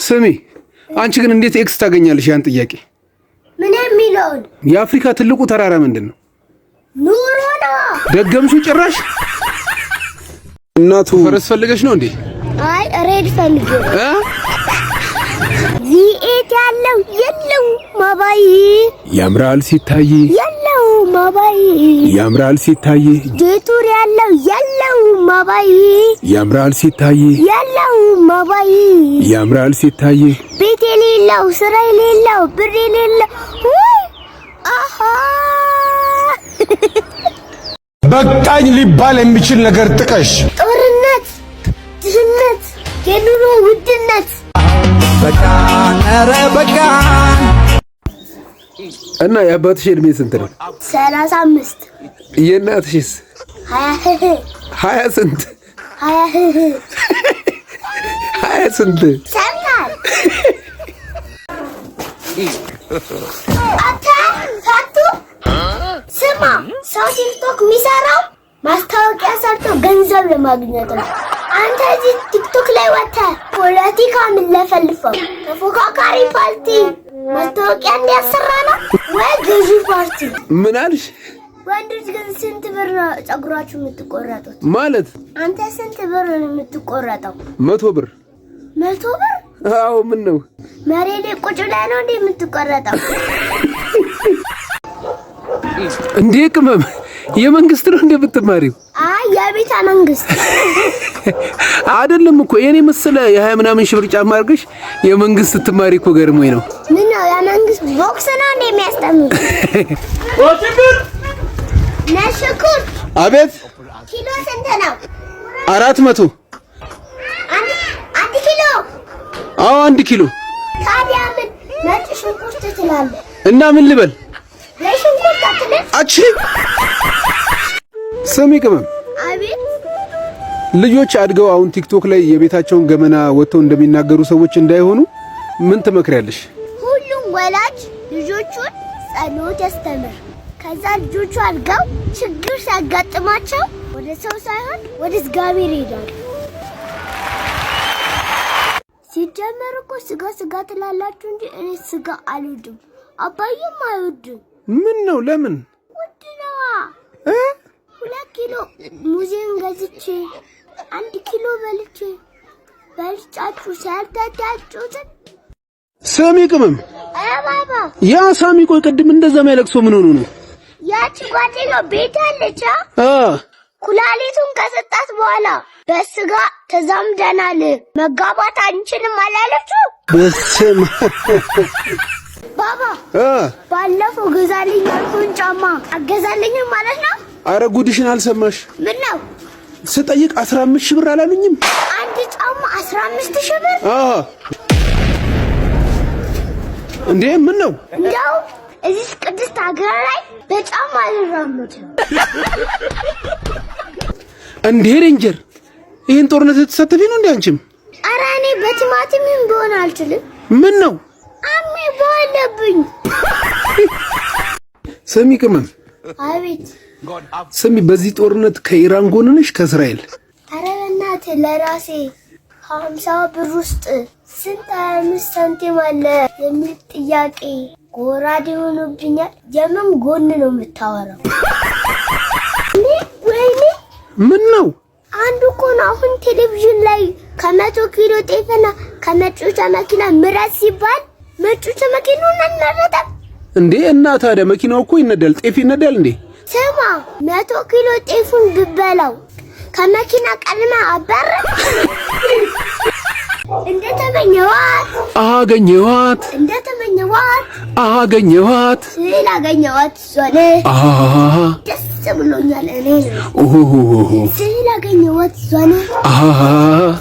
ስሚ፣ አንቺ ግን እንዴት X ታገኛለሽ? ያን ጥያቄ። ምን የሚለውን? የአፍሪካ ትልቁ ተራራ ምንድን ነው? ኑሮ ነው። ደገምሽው ጭራሽ። እናቱ ፈረስ ፈልገሽ ነው እንዴ? አይ፣ ሬድ ፈልጌ። እ? V8 ያለው የለው ማባይ። ያምራል ሲታይ። የለው ማባይ። ያምራል ሲታይ። ጄቱር ያለው የለው ማባይ። ያምራል ሲታይ። የለው ማባይ። ያምራል ሲታይ። ቤት የሌለው፣ ስራ የሌለው፣ ብር የሌለው፣ ውይ አሃ። በቃኝ ሊባል የሚችል ነገር ጥቀሽ። ጦርነት፣ ድህነት፣ የኑሮ ውድነት። በቃን፣ ኧረ በቃን። እና የአባትሽ እድሜ ስንት ነው? 35። የእናትሽስ? 20። 20 ስንት? 20። 20 ስንት? ሰምታል። አንተ ፈቱ፣ ስማ፣ ሰው ቲክቶክ የሚሰራው ማስታወቂያ ሰርቶ ገንዘብ ለማግኘት ነው። አንተ እዚህ ቲክቶክ ላይ ወጥተህ ፖለቲካ የምንለፈልፈው ተፎካካሪ ፓርቲ ማስታወቂያ እንዲያሰራ ነው ወይ ገዢ ፓርቲ? ምን አልሽ? ወንዶች ግን ስንት ብር ነው ጸጉራችሁ የምትቆረጡት? ማለት? አንተ ስንት ብር ነው የምትቆረጠው? 100 ብር። 100 ብር? አዎ፣ ምን ነው? መሬት ላይ ቁጭ ብለህ ነው እንዴ የምትቆረጠው? እንዴ ቅመም፣ የመንግስት ነው እንዴ የምትማሪው? አይ፣ የቤተ መንግስት። አይደለም እኮ፣ የኔ መሰለ የ20 ምናምን ሺህ ብር ጫማ አድርገሽ የመንግስት ስትማሪ እኮ ገርሞኝ ነው። ምን ነው፣ የመንግስት ቦክስ ነው እንዴ የሚያስተምሩ? ነጭ ሽንኩርት። አቤት። ኪሎ ስንት ነው? 400። 1 ኪሎ? አዎ፣ 1 ኪሎ። ታዲያ ምን ነጭ ሽንኩርት ትላለህ? እና ምን ልበል? ነጭ ሽንኩርት አትልም? አቺ፣ ስሚ ቅመም። አቤት። ልጆች አድገው አሁን ቲክቶክ ላይ የቤታቸውን ገመና ወጥተው እንደሚናገሩ ሰዎች እንዳይሆኑ ምን ትመክሪያለሽ? ሁሉም ወላጅ ልጆቹን ጸሎት ያስተምር። ከዛ ልጆቹ አድገው ችግር ሲያጋጥማቸው ወደ ሰው ሳይሆን ወደ እግዚአብሔር ይሄዳሉ። ሲጀመር እኮ ስጋ ስጋ ትላላችሁ እንጂ እኔ ስጋ አልወድም፣ አባዬም አይወድም። ምን ነው፣ ለምን? ውድ ነዋ። እ? 2 ኪሎ ሙዜን ገዝቼ 1 ኪሎ በልቼ በልጫችሁ ሲያልተዳጩትን። ስሚ ቅመም፣ ባባ። ያ ሳሚ ቆይ ቅድም እንደዛ የሚያለቅሶ ምን ሆኖ ነው? ያቺ ጓደኛው ቤት አለች። አ። ኩላሊቱን ከሰጣት በኋላ በስጋ ተዛምደናል፣ መጋባት አንችልም አላለችው? በስመ ባባ። አ። ባለፈው ግዛልኝ ያልኩህን ጫማ አገዛልኝም ማለት ነው? አረ ጉድሽን አልሰማሽ። ምን ነው? ስጠይቅ 15 ሺህ ብር አላሉኝም? አንድ ጫማ 15 ሺህ ብር? አ፣ እንዴ ምን ነው? እንደው እዚህ ቅድስት ሀገር ላይ በጫማ አልራመድም። እንዴ ሬንጀር፣ ይህን ጦርነት ልትሳተፊ ነው እንዴ አንቺም? አረ እኔ በቲማቲምም ቢሆን አልችልም። ምን ነው? አሜ አለብኝ። ስሚ ቅመም፣ አቤት። ስሚ፣ በዚህ ጦርነት ከኢራን ጎን ነሽ ከእስራኤል? አረ በእናትህ፣ ለራሴ ከ50 ብር ውስጥ ስንት 25 ሳንቲም አለ የሚል ጥያቄ ጎራዴ ሆኖብኛል። የምን ጎን ነው የምታወራው? እኔ ወይኔ። ምን ነው? አንዱ እኮ ነው አሁን ቴሌቪዥን ላይ ከ100 ኪሎ ጤፍና ከመጫወቻ መኪና ምረጥ ሲባል መጫወቻ መኪናውን አልመረጠም። እንዴ እና ታዲያ መኪናው እኮ ይነዳል፣ ጤፍ ይነዳል እንዴ? ስማ፣ 100 ኪሎ ጤፉን ብበላው ከመኪና ቀድማ አበረ እንደተመኘዋት። አገኘኋት። እንደተመኘዋት። አገኘኋት። ስላገኘዋት እሷን አ ደስ ብሎኛል። እኔ ኦሆ። ስላገኘዋት እሷን አ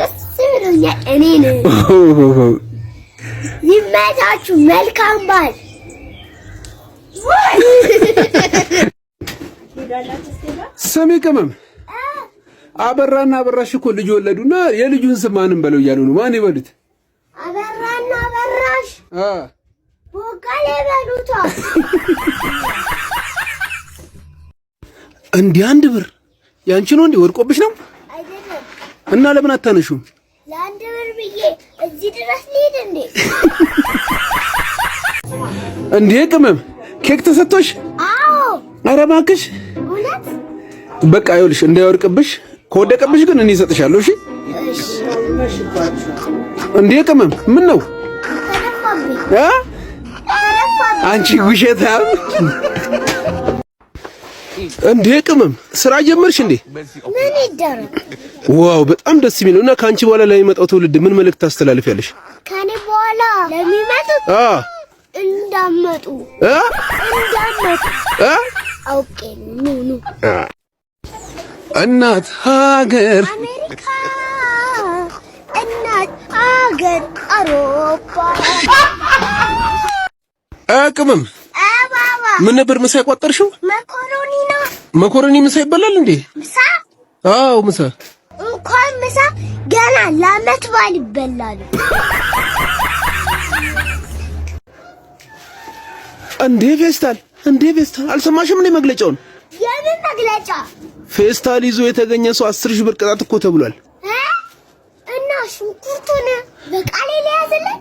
ደስ ብሎኛል። እኔን ኦሆ። ይመቻችሁ። መልካም በዓል። ስሚ ቅመም፣ አበራና አበራሽ እኮ ልጅ ወለዱና የልጁን ስም ማንም በለው እያሉ ነው። ማን ይበሉት? አበራና አበራሽ አ። ቦጋለ በሉታ። እንዲህ 1 ብር ያንቺ ነው እንዴ? ወድቆብሽ ነው? አይደለም። እና ለምን አታነሹም? ለ1 ብር ብር ብዬ እዚህ ድረስ ልሄድ እንዴ? እንዴ ቅመም፣ ኬክ ተሰጥቶሽ? አዎ። ኧረ እባክሽ። እውነት። በቃ ይኸውልሽ፣ እንዳይወድቅብሽ፣ ከወደቀብሽ ግን እኔ እሰጥሻለሁ። እሺ? እሺ። እንዴ ቅመም፣ ምን ነው? ተደፋብኝ። እ? ተደፋብኝ። አንቺ ውሸታም! እንዴ ቅመም፣ ስራ ጀመርሽ እንዴ? ምን ይደረግ? Wow፣ በጣም ደስ የሚል ነው። እና ከአንቺ በኋላ ለሚመጣው ትውልድ ምን መልእክት ታስተላልፊያለሽ? ከኔ በኋላ ለሚመጡት እንዳመጡ እ እንዳመጡ እ አውቄ ኑ ኑ። እናት ሀገር አሜሪካ፣ እናት ሀገር አውሮፓ። ቅመም። አባባ። ምን ነበር ምሳ የቋጠርሽው? መኮሮኒ ነው። መኮረኒ ምሳ ይበላል እንዴ? ምሳ? አዎ ምሳ። እንኳን ምሳ ገና ለዓመት በዓል ይበላሉ። እንዴ ፌስታል፣ እንዴ ፌስታል፣ አልሰማሽም እንዴ መግለጫውን? የምን መግለጫ? ፌስታል ይዞ የተገኘ ሰው 10,000 ብር ቅጣት እኮ ተብሏል። እ? እና ሽንኩርቱን በቃሌ ሊያዝልን።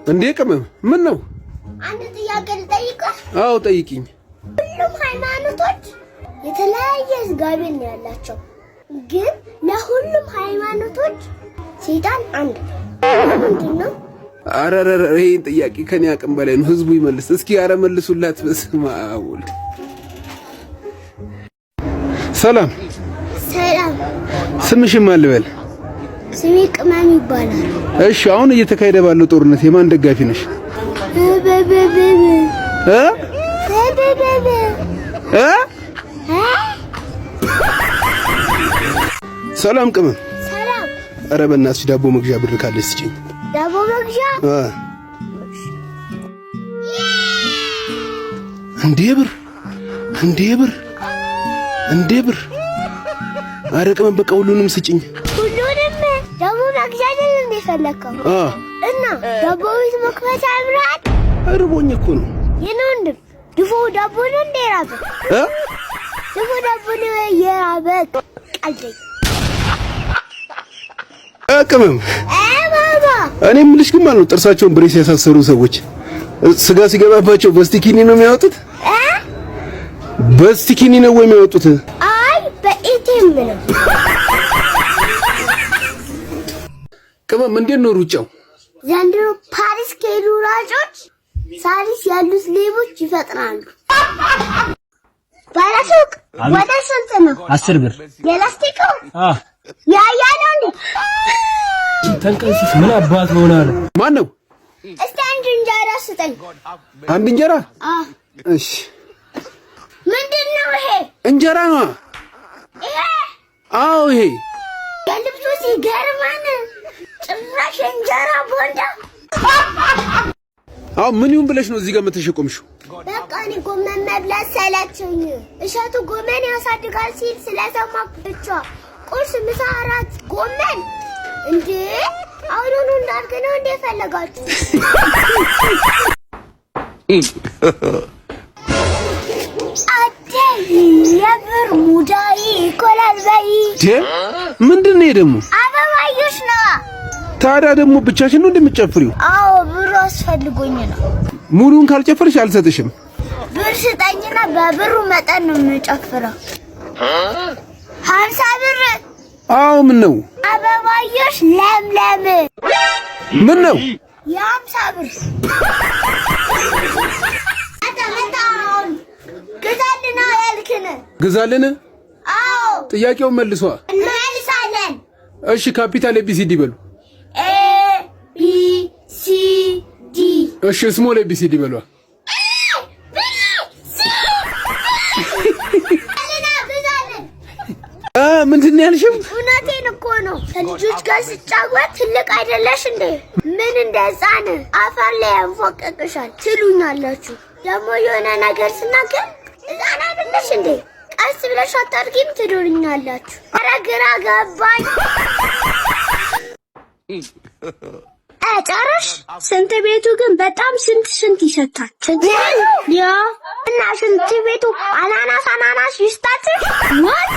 እንዴ ቅመም፣ ምን ነው? አንድ ጥያቄ ልጠይቅህ? አዎ ጠይቂኝ። ሁሉም ሃይማኖቶች የተለያየ እግዚአብሔር ነው ያላቸው፣ ግን ለሁሉም ሃይማኖቶች ሰይጣን አንድ ነው። ምንድን ነው? ኧረ ኧረ ኧረ፣ ይሄን ጥያቄ ከኔ አቅም በላይ ነው። ህዝቡ ይመልስ እስኪ። ኧረ መልሱላት። በስመ አብ ወልድ። ሰላም። ሰላም። ስምሽን ማን ልበል? ስሜ ቅመም ይባላል። እሺ፣ አሁን እየተካሄደ ባለው ጦርነት የማን ደጋፊ ነሽ? በበበበ። እ? በበበበ። እ? እ? ሰላም ቅመም። ሰላም። ኧረ በእናትሽ ዳቦ መግዣ ብር ካለሽ ስጪኝ። ዳቦ መግዣ? እ። እንዴ ብር፣ እንዴ ብር፣ እንዴ ብር! ኧረ ቅመም፣ በቃ ሁሉንም ስጭኝ። ሁሉንም? ዳቦ መግዣ አይደል እንደ የፈለከው? አ። እና ዳቦ ቤት መክፈት ያምራል። እርቦኝ እኮ ነው። የኔ ወንድም፣ ድፎ ዳቦ ነው እንደ የራበህ? እ? ድፎ ዳቦ ነው የራበህ? ቀልደኝ። እ ቅመም። እ ባባ። እኔ የምልሽ ግን ማለት ነው፣ ጥርሳቸውን brace ያሳሰሩ ሰዎች ስጋ ሲገባባቸው በስቲኪኒ ነው የሚያወጡት? እ? በስቲኪኒ ነው ወይ የሚያወጡት? አይ፣ በ ATM ነው። ቅመም፣ እንዴት ነው ሩጫው? ዘንድሮ ፓሪስ ከሄዱ ሯጮች ሳሪስ ያሉት ሌቦች ይፈጥናሉ። ባለሱቅ፣ ወደ ስንት ነው? 10 ብር። የላስቲኩ ያያ ነው እንዴ? ተንቀሲስ ምን አባት ሆና ነው? ማን ነው? እስቲ አንድ እንጀራ ስጠኝ። አንድ እንጀራ? አ። እሺ። ምንድን ነው ይሄ? እንጀራ ነው። ይሄ? አዎ ይሄ። የልብሱ ሲገርመን ጭራሽ እንጀራ ቦንዳ። አሁን ምን ይሁን ብለሽ ነው እዚህ ጋር መተሽ የቆምሽው? በቃ እኔ ጎመን መብላት ሰለቸኝ። እሸቱ ጎመን ያሳድጋል ሲል ስለሰማ ብቻ ቁርስ፣ ምሳ፣ እራት ጎመን። እንዴ አሁኑኑ እንዳድግ ነው እንዴ ፈለጋችሁ? አደይ የብር ሙዳይ ይኮላል በይ። ምንድን ነው ይሄ ደግሞ? አበባዮሽ ነዋ። ታዲያ ደግሞ ብቻሽን ነው እንደምትጨፍሪው? አዎ፣ ብሩ አስፈልጎኝ ነው። ሙሉን ካልጨፈርሽ አልሰጥሽም። ብር ስጠኝና በብሩ መጠን ነው የምጨፍረው። 50 ብር። አዎ ምን ነው? አበባዮሽ ለምለም። ምን ነው? የ50 ብር መጣ መጣ። አሁን ግዛልና ያልክን። ግዛልን? አዎ። ጥያቄውን መልሷ። እንመልሳለን። እሺ፣ capital ABCD በሉ። A B C D። እሺ፣ small ABCD በሏ። B C ግዛልና ግዛልን። አ፣ ምንድን ነው ያልሽው? እውነቴን እኮ ነው። ከልጆች ጋር ስጫወት ትልቅ አይደለሽ እንዴ? ምን እንደ ሕፃን አፈር ላይ ያንፎቀቅሻል ትሉኛላችሁ። ደግሞ የሆነ ነገር ስናገር ሕፃን አይደለሽ እንዴ? ቀስ ብለሽ አታድጊም ትሉኛላችሁ። ኧረ ግራ ገባኝ። ጨረሽ? ሽንት ቤቱ ግን በጣም ሽንት ሽንት ይሸታል። ሽንት ቤቱ ያ እና ሽንት ቤቱ አናናስ አናናስ ይሽታል። What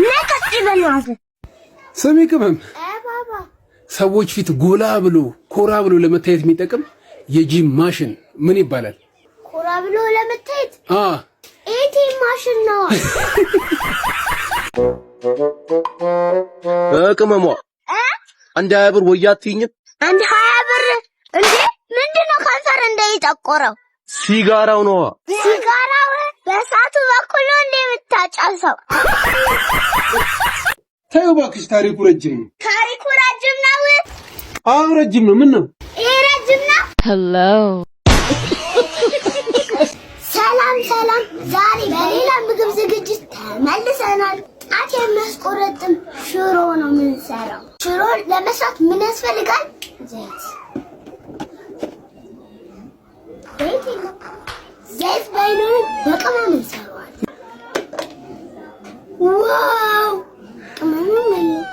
ነቀጥ ይበላል። ስሚ ቅመም፣ ባባ፣ ሰዎች ፊት ጎላ ብሎ ኮራ ብሎ ለመታየት የሚጠቅም የጂም ማሽን ምን ይባላል? ኮራ ብሎ ለመታየት አ ATM machine ነው። ቅመሟ፣ አንድ 20 ብር ወያ አትይኝም? አንድ 20 ብር እንዴ? ምንድነው ከንፈር እንደየጠቆረው? ሲጋራው ነዋ። ሲጋራው በእሳቱ በኩል ነው እንደ የምታጨሰው? ተይው እባክሽ፣ ታሪኩ ረጅም ነው። ታሪኩ ረጅም ነው። አዎ ረጅም ነው። ምን ነው? ይሄ ረጅም ነው። Hello. ሰላም ሰላም። ዛሬ በሌላ ምግብ ዝግጅት ተመልሰናል። ጣት የሚያስቆረጥም ሽሮ ነው የምንሰራው። ሽሮ ለመስራት ምን ያስፈልጋል? ዘይት። ዘይት የለም። ዘይት ባይኖርም በቅመም እንሰራዋለን። Wow፣ ቅመምም የለም።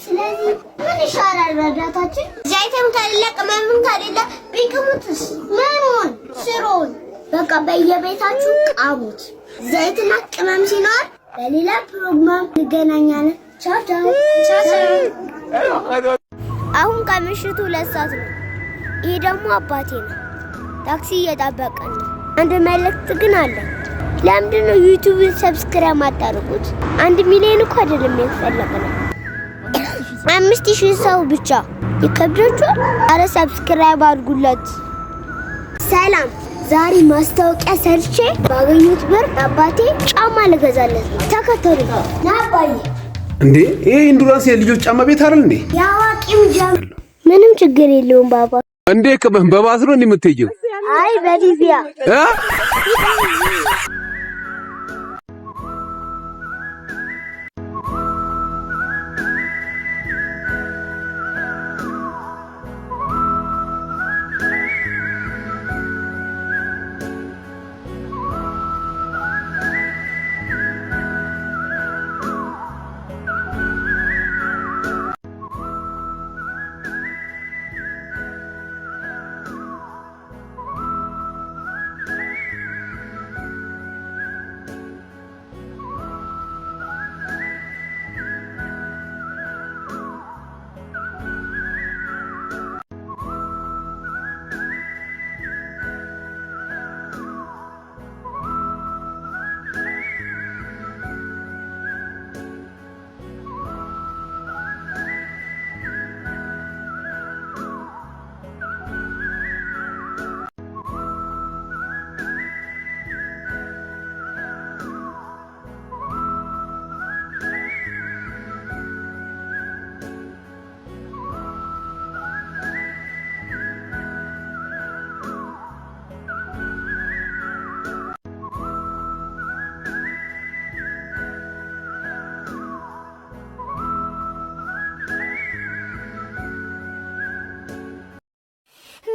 ስለዚህ ምን ይሻላል? ረዳታችን ዘይትም ከሌለ ቅመምም ከሌለ ቢቅሙትስ? ምኑን? ሽሮውን። በቃ በየቤታችሁ ቃሙት። ዘይትና ቅመም ሲኖር በሌላ ፕሮግራም እንገናኛለን። ቻው ቻው ቻው ቻው። አሁን ከምሽቱ 2 ሰዓት ነው። ይሄ ደግሞ አባቴ ነው። ታክሲ እየጠበቀን ነው። አንድ መልእክት ግን አለ። ለምንድን ነው YouTube ን subscribe ማታደርጉት? 1 ሚሊዮን እኮ አይደለም የፈለግነው፣ 5,000 ሰው ብቻ ይከብዳችኋል። አረ subscribe አድርጉለት። ሰላም፣ ዛሬ ማስታወቂያ ሰርቼ ባገኙት ብር አባቴ ጫማ ልገዛለት ነው። ተከተሉ። ና አባዬ። እንዴ፣ ይሄ Endurance የልጆች ጫማ ቤት አይደል እንዴ? የአዋቂው ጃም ምንም ችግር የለውም ባባ። እንዴ ቅመም፣ በባስ ነው እንዴ የምትሄጂው? አይ፣ በሊቢያ። እ?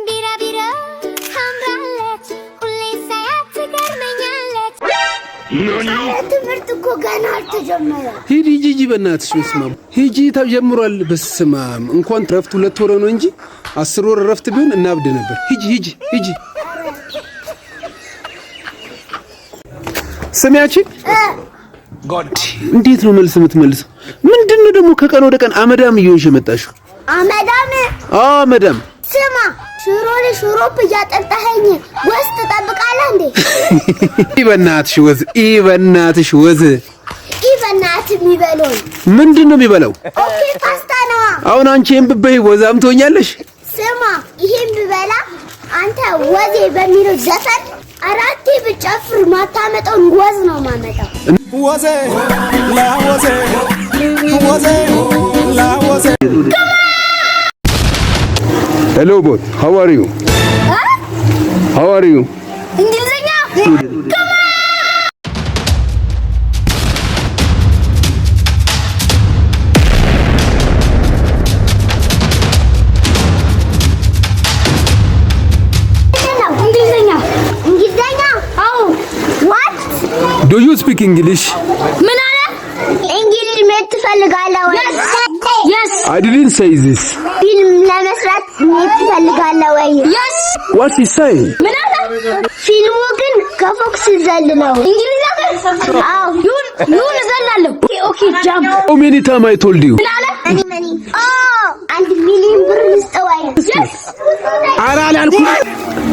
ቢራቢሮ ታምራለች፣ ሁሌ ሳያት ትገርመኛለች። ኧረ ትምህርት እኮ ገና አልተጀመረም። ሂጂ ሂጂ ሂጂ፣ በእናትሽ በስመ አብ ሂጂ፣ ተጀምሯል። በስመ አብ፣ እንኳን ረፍት 2 ወር ነው እንጂ 10 ወር ረፍት ቢሆን እናብድ ነበር። ሂጂ ሂጂ ሂጂ። ስሚያችን፣ እንዴት ነው መልስ የምትመልሰው? ምንድን ነው ደግሞ ከቀን ወደ ቀን አመዳም እየሆንሽ የመጣሽው? አመዳም? አመዳም። ስማ፣ ሽሮ ላይ ሽሮፕ እያጠጣኸኝ ወዝ ትጠብቃለህ እንዴ? በእናትሽ ወዝ፣ በእናትሽ ወዝ። ይህ በእናትህ የሚበላውን ምንድን ነው የሚበላው? Okay፣ ፓስታ ነዋ። አሁን አንቺ ይሄን ብበይ ወዛም ትሆኛለሽ። ስማ፣ ይሄን ብበላ አንተ ወዜ በሚለው ዘፈን አራቴ ብጨፍር ማታመጣውን ወዝ ነው ማመጣው። ወዜ ላወዜ ወዜ ላወዜ። Hello bot, how are you? How are you? እንግሊዝኛ። እንግሊዝኛ፣ እንግሊዝኛ። አዎ፣ what? Do you speak English? ምን አለ? እንግሊዝ መሄድ ትፈልጋለህ ወይ? Yes. I didn't say this. ፊልም ለመስራት መሄድ ትፈልጋለህ ወይ? Yes. What he say? ምን አለ? ፊልሙ ግን ከፎቅ ስዘል ነው። እንግሊዝ ሀገር? አዎ፣ ይሁን ይሁን፣ እዘላለሁ። Okay, jump. How many time I told you? ምን አለ? ኦ፣ 1 ሚሊዮን ብር ልስጠው አይደል? ኧረ አላልኩም።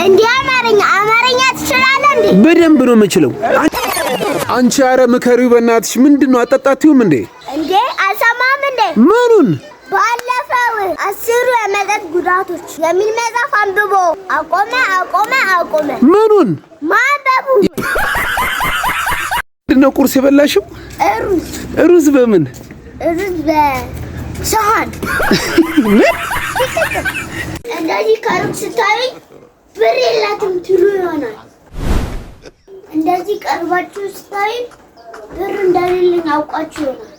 እንዲህ አማርኛ አማርኛ ትችላለህ እንዴ? በደንብ ነው የምችለው። አንቺ ኧረ ምከሪው በእናትሽ። ምንድን ነው አጠጣትዩም እንዴ? እንዴ፣ አልሰማም እንዴ? ምኑን? ባለፈው 10ሩ የመጠጥ ጉዳቶች የሚል መጽሐፍ አንብቦ አቆመ፣ አቆመ፣ አቆመ። ምኑን? ማንበቡ። ምንድን ነው ቁርስ የበላሽው? ሩዝ። ሩዝ በምን? ሩዝ በሰሃን። ምን? እንደዚህ ከሩቅ ስታዩኝ ብር የላትም ትሉ ይሆናል። እንደዚህ ቀርባችሁ ስታዩኝ ብር እንደሌለኝ አውቃችሁ ይሆናል።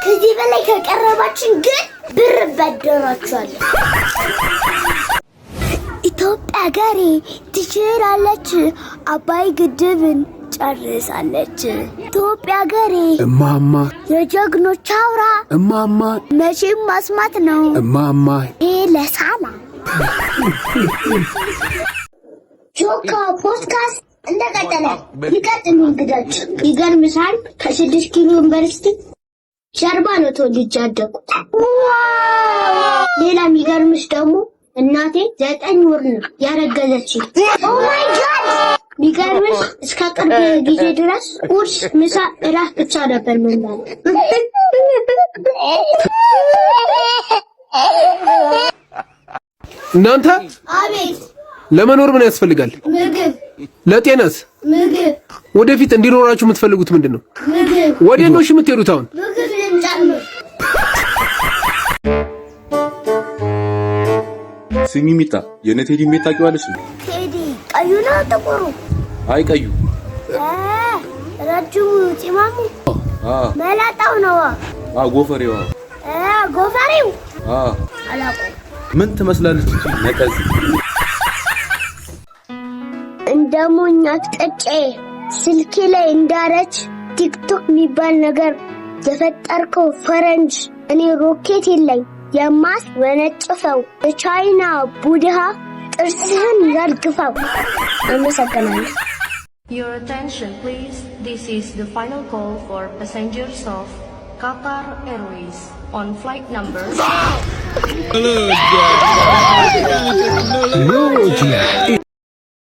ከዚህ በላይ ከቀረባችን ግን ብር እበደራችኋለሁ። ኢትዮጵያ ሀገሬ ትችላለች፣ አባይ ግድብን ጨርሳለች። ኢትዮጵያ ሀገሬ እማማ የጀግኖች አውራ እማማ መቼም ማስማት ነው። እማማ። ይሄ ለሳላ ጆካ ፖድካስት እንደቀጠለ ይቀጥሉ እንግዳችን። ይገርምሻል፣ ከ6 ኪሎ ዩኒቨርሲቲ ጀርባ ነው ተወልጄ ያደግኩት። ሌላ የሚገርምሽ ደግሞ እናቴ 9 ወር ነው ያረገዘችኝ። Oh my God! የሚገርምሽ እስከ ቅርብ ጊዜ ድረስ ቁርስ፣ ምሳ፣ እራት ብቻ ነበር የምንበላው። እናንተ። አቤት። ለመኖር ምን ያስፈልጋል? ምግብ። ለጤናስ? ምግብ። ወደፊት እንዲኖራችሁ የምትፈልጉት ምንድን ነው? ምግብ። ወዴት ነው እሺ የምትሄዱት አሁን? ምግብ ልንጨምር። ስሚ ሚጣ፣ የነ ቴዲ ቤት ታውቂዋለሽ? ቴዲ ቀዩ ነው ጥቁሩ? አይ፣ ቀዩ። ረጅሙ ፂማሙ? አ። መላጣው ነው? አ፣ ጎፈሬዋ። ጎፈሬው። አ። አላውቀውም። ምን ትመስላለች እቺ ነቀዝ? እንደ ሞኝ አቅጥጬ ስልኬ ላይ እንዳረች ቲክቶክ የሚባል ነገር የፈጠርከው ፈረንጅ፣ እኔ ሮኬት የለኝ የማስወነጭፈው፣ የቻይና ቡድሃ ጥርስህን ያርግፈው። አመሰግናለሁ። Your attention, please. This is the final call for passengers of Qatar Airways on flight number